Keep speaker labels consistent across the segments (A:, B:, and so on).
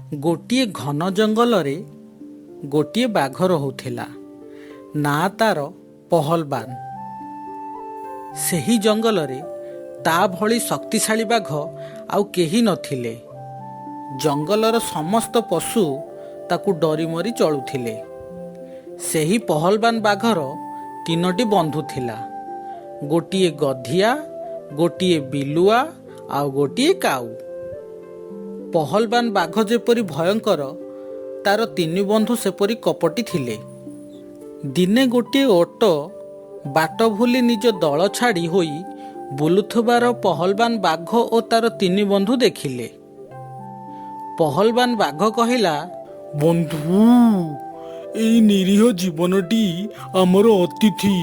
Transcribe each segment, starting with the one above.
A: ଗୋଟିଏ ଘନ ଜଙ୍ଗଲରେ ଗୋଟିଏ ବାଘ ରହୁଥିଲା। ନାଁ ତାର ପହଲବାନ। ସେହି ଜଙ୍ଗଲରେ ତା ଭଳି ଶକ୍ତିଶାଳୀ ବାଘ ଆଉ କେହି ନଥିଲେ। ଜଙ୍ଗଲର ସମସ୍ତ ପଶୁ ତାକୁ ଡରିମରି ଚଳୁଥିଲେ। ସେହି ପହଲବାନ ବାଘର ତିନୋଟି ବନ୍ଧୁ ଥିଲା, ଗୋଟିଏ ଗଧିଆ, ଗୋଟିଏ ବିଲୁଆ ଆଉ ଗୋଟିଏ କାଉ। ପହଲବାନ ବାଘ ଯେପରି ଭୟଙ୍କର, ତାର ତିନି ବନ୍ଧୁ ସେପରି କପଟି ଥିଲେ। ଦିନେ ଗୋଟିଏ ଓଟ ବାଟ ଭୁଲି ନିଜ ଦଳ ଛାଡ଼ି ହୋଇ ବୁଲୁଥିବାର ପହଲବାନ ବାଘ ଓ ତାର ତିନି ବନ୍ଧୁ ଦେଖିଲେ। ପହଲବାନ ବାଘ କହିଲା,
B: ବନ୍ଧୁ, ଏଇ ନିରୀହ ଜୀବନଟି ଆମର ଅତିଥି।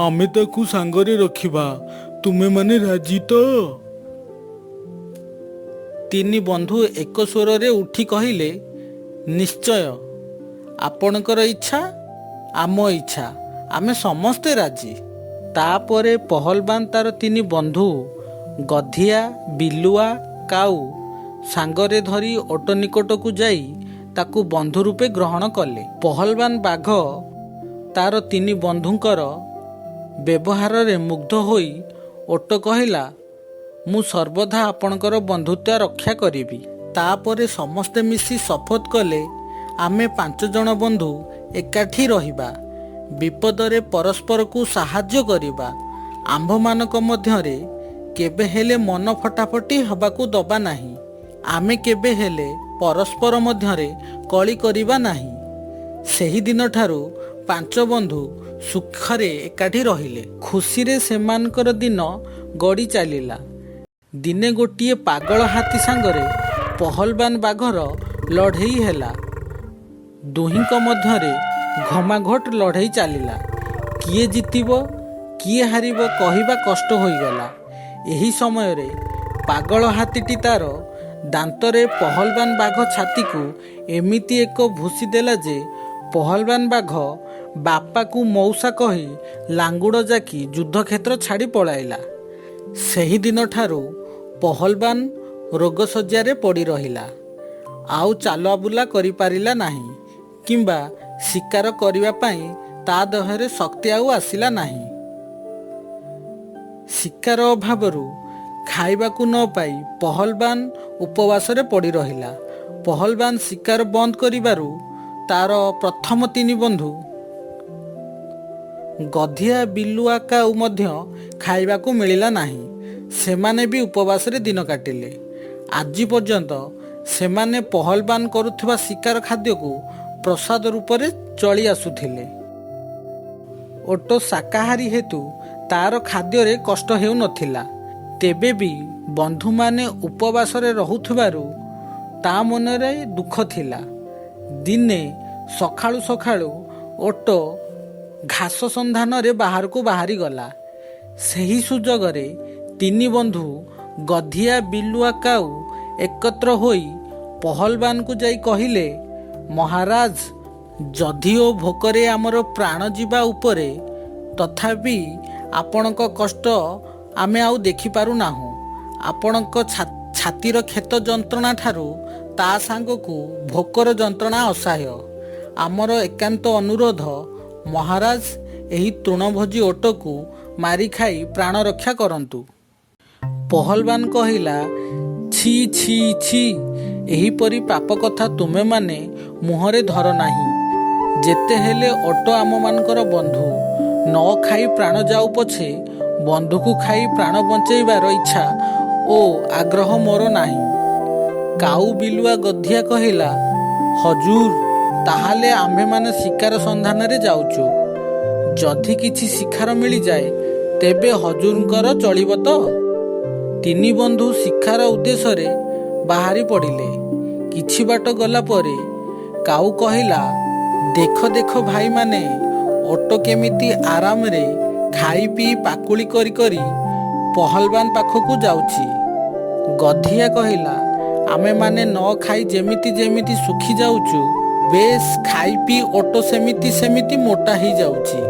B: ଆମେ ତାକୁ ସାଙ୍ଗରେ ରଖିବା। ତୁମେମାନେ ରାଜି ତ?
A: ତିନି ବନ୍ଧୁ ଏକ ସ୍ୱରରେ ଉଠି କହିଲେ, ନିଶ୍ଚୟ, ଆପଣଙ୍କର ଇଚ୍ଛା ଆମ ଇଚ୍ଛା, ଆମେ ସମସ୍ତେ ରାଜି। ତାପରେ ପହଲବାନ ତାର ତିନି ବନ୍ଧୁ ଗଧିଆ, ବିଲୁଆ, କାଉ ସାଙ୍ଗରେ ଧରି ଓଟ ନିକଟକୁ ଯାଇ ତାକୁ ବନ୍ଧୁ ରୂପେ ଗ୍ରହଣ କଲେ। ପହଲବାନ ବାଘ ତାର ତିନି ବନ୍ଧୁଙ୍କର ବ୍ୟବହାରରେ ମୁଗ୍ଧ ହୋଇ ଓଟ କହିଲା, ମୁଁ ସର୍ବଦା ଆପଣଙ୍କର ବନ୍ଧୁତ୍ୱ ରକ୍ଷା କରିବି। ତାପରେ ସମସ୍ତେ ମିଶି ଶପଥ କଲେ, ଆମେ ପାଞ୍ଚ ଜଣ ବନ୍ଧୁ ଏକାଠି ରହିବା, ବିପଦରେ ପରସ୍ପରକୁ ସାହାଯ୍ୟ କରିବା, ଆମ୍ଭମାନଙ୍କ ମଧ୍ୟରେ କେବେ ହେଲେ ମନ ଫଟାଫଟି ହେବାକୁ ଦବା ନାହିଁ, ଆମେ କେବେ ହେଲେ ପରସ୍ପର ମଧ୍ୟରେ କଳି କରିବା ନାହିଁ। ସେହିଦିନଠାରୁ ପାଞ୍ଚ ବନ୍ଧୁ ସୁଖରେ ଏକାଠି ରହିଲେ। ଖୁସିରେ ସେମାନଙ୍କର ଦିନ ଗଡ଼ି ଚାଲିଲା। ଦିନେ ଗୋଟିଏ ପାଗଳ ହାତୀ ସାଙ୍ଗରେ ପହଲବାନ ବାଘର ଲଢ଼େଇ ହେଲା। ଦୁହିଁଙ୍କ ମଧ୍ୟରେ ଘମାଘୋଟ ଲଢ଼େଇ ଚାଲିଲା। କିଏ ଜିତିବ କିଏ ହାରିବ କହିବା କଷ୍ଟ ହୋଇଗଲା। ଏହି ସମୟରେ ପାଗଳ ହାତୀଟି ତାର ଦାନ୍ତରେ ପହଲବାନ ବାଘ ଛାତିକୁ ଏମିତି ଏକ ଭୁସି ଦେଲା ଯେ ପହଲବାନ ବାଘ ବାପାକୁ ମଉସା କହି ଲାଙ୍ଗୁଡ଼ ଜାକି ଯୁଦ୍ଧକ୍ଷେତ୍ର ଛାଡ଼ି ପଳାଇଲା। ସେହିଦିନଠାରୁ ପହଲବାନ ରୋଗଶଯ୍ୟାରେ ପଡ଼ି ରହିଲା। ଆଉ ଚାଲାବୁଲା କରିପାରିଲା ନାହିଁ କିମ୍ବା ଶିକାର କରିବା ପାଇଁ ତା ଦେହରେ ଶକ୍ତି ଆଉ ଆସିଲା ନାହିଁ। ଶିକାର ଅଭାବରୁ ଖାଇବାକୁ ନ ପାଇ ପହଲବାନ ଉପବାସରେ ପଡ଼ି ରହିଲା। ପହଲବାନ ଶିକାର ବନ୍ଦ କରିବାରୁ ତାର ପ୍ରଥମ ତିନି ବନ୍ଧୁ ଗଧିଆ, ବିଲୁଆ, କାଉ ମଧ୍ୟ ଖାଇବାକୁ ମିଳିଲା ନାହିଁ। ସେମାନେ ବି ଉପବାସରେ ଦିନ କାଟିଲେ। ଆଜି ପର୍ଯ୍ୟନ୍ତ ସେମାନେ ପହଲବାନ କରୁଥିବା ଶିକାର ଖାଦ୍ୟକୁ ପ୍ରସାଦ ରୂପରେ ଚଳି ଆସୁଥିଲେ। ଓଟ ଶାକାହାରୀ ହେତୁ ତାର ଖାଦ୍ୟରେ କଷ୍ଟ ହେଉନଥିଲା। ତେବେ ବି ବନ୍ଧୁମାନେ ଉପବାସରେ ରହୁଥିବାରୁ ତା ମନରେ ଦୁଃଖ ଥିଲା। ଦିନେ ସକାଳୁ ସକାଳୁ ଓଟ ଘାସ ସନ୍ଧାନରେ ବାହାରକୁ ବାହାରିଗଲା। ସେହି ସୁଯୋଗରେ ତିନି ବନ୍ଧୁ ଗଧିଆ, ବିଲୁଆ, କାଉ ଏକତ୍ର ହୋଇ ପହଲବାନକୁ ଯାଇ କହିଲେ, ମହାରାଜ, ଯଦିଓ ଭୋକରେ ଆମର ପ୍ରାଣ ଯିବା ଉପରେ, ତଥାପି ଆପଣଙ୍କ କଷ୍ଟ ଆମେ ଆଉ ଦେଖିପାରୁନାହୁଁ। ଆପଣଙ୍କ ଛାତିର କ୍ଷତ ଯନ୍ତ୍ରଣା ଠାରୁ ତା ସାଙ୍ଗକୁ ଭୋକର ଯନ୍ତ୍ରଣା ଅସହ୍ୟ। ଆମର ଏକାନ୍ତ ଅନୁରୋଧ ମହାରାଜ, ଏହି ତୃଣଭୋଜୀ ଓଟକୁ ମାରି ଖାଇ ପ୍ରାଣ ରକ୍ଷା କରନ୍ତୁ। ପହଲବାନ କହିଲା, ଛି ଛି ଛି, ଏହିପରି ପାପ କଥା ତୁମେମାନେ ମୁହଁରେ ଧର ନାହିଁ। ଯେତେ ହେଲେ ଓଟ ଆମମାନଙ୍କର ବନ୍ଧୁ। ନ ଖାଇ ପ୍ରାଣ ଯାଉ ପଛେ ବନ୍ଧୁକୁ ଖାଇ ପ୍ରାଣ ବଞ୍ଚେଇବାର ଇଚ୍ଛା ଓ ଆଗ୍ରହ ମୋର ନାହିଁ। କାଉ, ବିଲୁଆ, ଗଧିଆ କହିଲା, ହଜୁର, ତାହେଲେ ଆମ୍ଭେମାନେ ଶିକାର ସନ୍ଧାନରେ ଯାଉଛୁ। ଯଦି କିଛି ଶିକାର ମିଳିଯାଏ ତେବେ ହଜୁରଙ୍କର ଚଳିବ ତ? ତିନି ବନ୍ଧୁ ଶିକାର ଉଦ୍ଦେଶ୍ୟରେ ବାହାରି ପଡ଼ିଲେ। କିଛି ବାଟ ଗଲା ପରେ କାଉ କହିଲା, ଦେଖ ଦେଖ ଭାଇମାନେ, ଓଟ କେମିତି ଆରାମରେ ଖାଇ ପିଇ ପାକୁଳି କରି କରି ପହଲବାନ ପାଖକୁ ଯାଉଛି। ଗଧିଆ କହିଲା, ଆମେମାନେ ନ ଖାଇ ଯେମିତି ଯେମିତି ଶୁଖି ଯାଉଛୁ, ବେଶ ଖାଇ ପିଇ ଓଟ ସେମିତି ସେମିତି ମୋଟା ହେଇଯାଉଛି।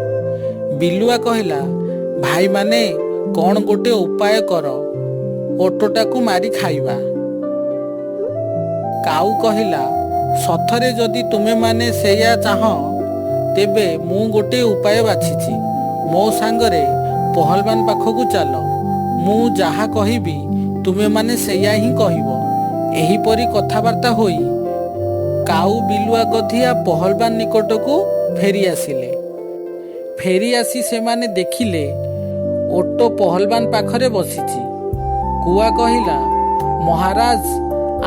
A: ବିଲୁଆ କହିଲା, ଭାଇମାନେ, କ'ଣ ଗୋଟେ ଉପାୟ କର, ଓଟଟାକୁ ମାରି ଖାଇବା। କାଉ କହିଲା, ସତରେ ଯଦି ତୁମେମାନେ ସେଇଆ ଚାହଁ, ତେବେ ମୁଁ ଗୋଟିଏ ଉପାୟ ବାଛିଛି। ମୋ ସାଙ୍ଗରେ ପହଲବାନ ପାଖକୁ ଚାଲ। ମୁଁ ଯାହା କହିବି, ତୁମେମାନେ ସେଇଆ ହିଁ କହିବ। ଏହିପରି କଥାବାର୍ତ୍ତା ହୋଇ କାଉ, ବିଲୁଆ, ଗଧିଆ ପହଲବାନ ନିକଟକୁ ଫେରି ଆସିଲେ। ଫେରି ଆସି ସେମାନେ ଦେଖିଲେ, ଓଟ ପହଲବାନ ପାଖରେ ବସିଛି। କୁଆ କହିଲା, ମହାରାଜ,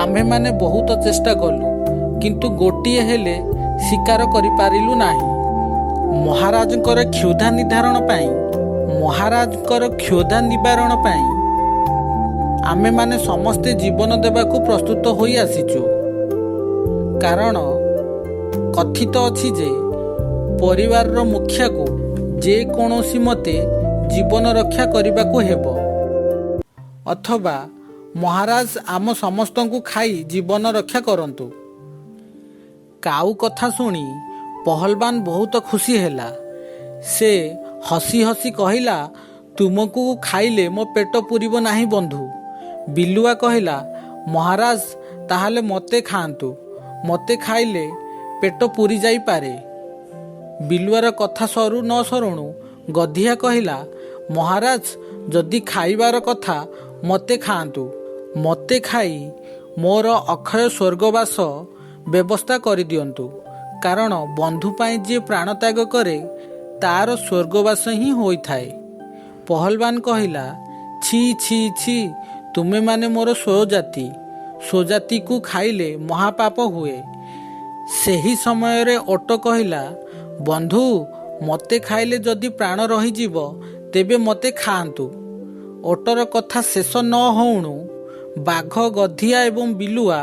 A: ଆମ୍ଭେମାନେ ବହୁତ ଚେଷ୍ଟା କଲୁ, କିନ୍ତୁ ଗୋଟିଏ ହେଲେ ଶିକାର କରିପାରିଲୁ ନାହିଁ। ମହାରାଜଙ୍କର କ୍ଷୁଧା ନିବାରଣ ପାଇଁ ଆମେମାନେ ସମସ୍ତେ ଜୀବନ ଦେବାକୁ ପ୍ରସ୍ତୁତ ହୋଇ ଆସିଛୁ। କାରଣ କଥିତ ଅଛି ଯେ ପରିବାରର ମୁଖିଆକୁ ଯେକୌଣସି ମତେ ଜୀବନ ରକ୍ଷା କରିବାକୁ ହେବ, ଅଥବା ମହାରାଜ ଆମ ସମସ୍ତଙ୍କୁ ଖାଇ ଜୀବନ ରକ୍ଷା କରନ୍ତୁ। କାଉ କଥା ଶୁଣି ପହଲବାନ ବହୁତ ଖୁସି ହେଲା। ସେ ହସି ହସି କହିଲା, ତୁମକୁ ଖାଇଲେ ମୋ ପେଟ ପୁରିବ ନାହିଁ ବନ୍ଧୁ। ବିଲୁଆ କହିଲା, ମହାରାଜ, ତାହେଲେ ମୋତେ ଖାଆନ୍ତୁ। ମୋତେ ଖାଇଲେ ପେଟ ପୁରି ଯାଇପାରେ। ବିଲୁଆର କଥା ସରୁ ନ ସରୁଣୁ ଗଧିଆ କହିଲା, ମହାରାଜ, ଯଦି ଖାଇବାର କଥା ମୋତେ ଖାଆନ୍ତୁ। ମୋତେ ଖାଇ ମୋର ଅକ୍ଷୟ ସ୍ୱର୍ଗବାସ ବ୍ୟବସ୍ଥା କରିଦିଅନ୍ତୁ। କାରଣ ବନ୍ଧୁ ପାଇଁ ଯିଏ ପ୍ରାଣତ୍ୟାଗ କରେ, ତାର ସ୍ୱର୍ଗବାସ ହିଁ ହୋଇଥାଏ। ପହଲବାନ କହିଲା, ଛି ଛି ଛି, ତୁମେମାନେ ମୋର ସ୍ୱଜାତି। ସ୍ୱଜାତିକୁ ଖାଇଲେ ମହାପାପ ହୁଏ। ସେହି ସମୟରେ ଓଟ କହିଲା, ବନ୍ଧୁ, ମୋତେ ଖାଇଲେ ଯଦି ପ୍ରାଣ ରହିଯିବ, ତେବେ ମୋତେ ଖାଆନ୍ତୁ। ଓଟର କଥା ଶେଷ ନ ହଉଣୁ ବାଘ, ଗଧିଆ ଏବଂ ବିଲୁଆ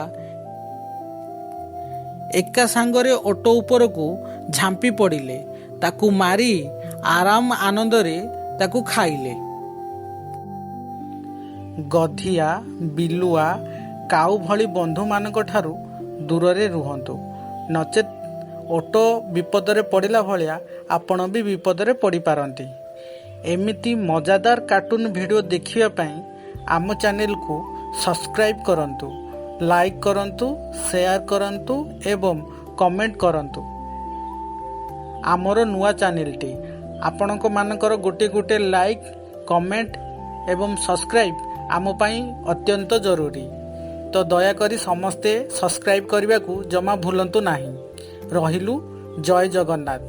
A: ଏକା ସାଙ୍ଗରେ ଓଟ ଉପରକୁ ଝାମ୍ପି ପଡ଼ିଲେ। ତାକୁ ମାରି ଆରାମ ଆନନ୍ଦରେ ତାକୁ ଖାଇଲେ। ଗଧିଆ, ବିଲୁଆ, କାଉ ଭଳି ବନ୍ଧୁମାନଙ୍କ ଠାରୁ ଦୂରରେ ରୁହନ୍ତୁ, ନଚେତ୍ ଓଟ ବିପଦରେ ପଡ଼ିଲା ଭଳିଆ ଆପଣ ବି ବିପଦରେ ପଡ଼ିପାରନ୍ତି। ଏମିତି ମଜାଦାର କାର୍ଟୁନ୍ ଭିଡ଼ିଓ ଦେଖିବା ପାଇଁ ଆମ ଚ୍ୟାନେଲକୁ ସବସ୍କ୍ରାଇବ୍ କରନ୍ତୁ, ଲାଇକ୍ କରନ୍ତୁ, ସେୟାର କରନ୍ତୁ ଏବଂ କମେଣ୍ଟ କରନ୍ତୁ। ଆମର ନୂଆ ଚ୍ୟାନେଲଟି, ଆପଣଙ୍କ ମାନଙ୍କର ଗୋଟେ ଗୋଟେ ଲାଇକ୍, କମେଣ୍ଟ ଏବଂ ସବସ୍କ୍ରାଇବ୍ ଆମ ପାଇଁ ଅତ୍ୟନ୍ତ ଜରୁରୀ। ତ ଦୟାକରି ସମସ୍ତେ ସବସ୍କ୍ରାଇବ୍ କରିବାକୁ ଜମା ଭୁଲନ୍ତୁ ନାହିଁ। ରହିଲୁ, ଜୟ ଜଗନ୍ନାଥ।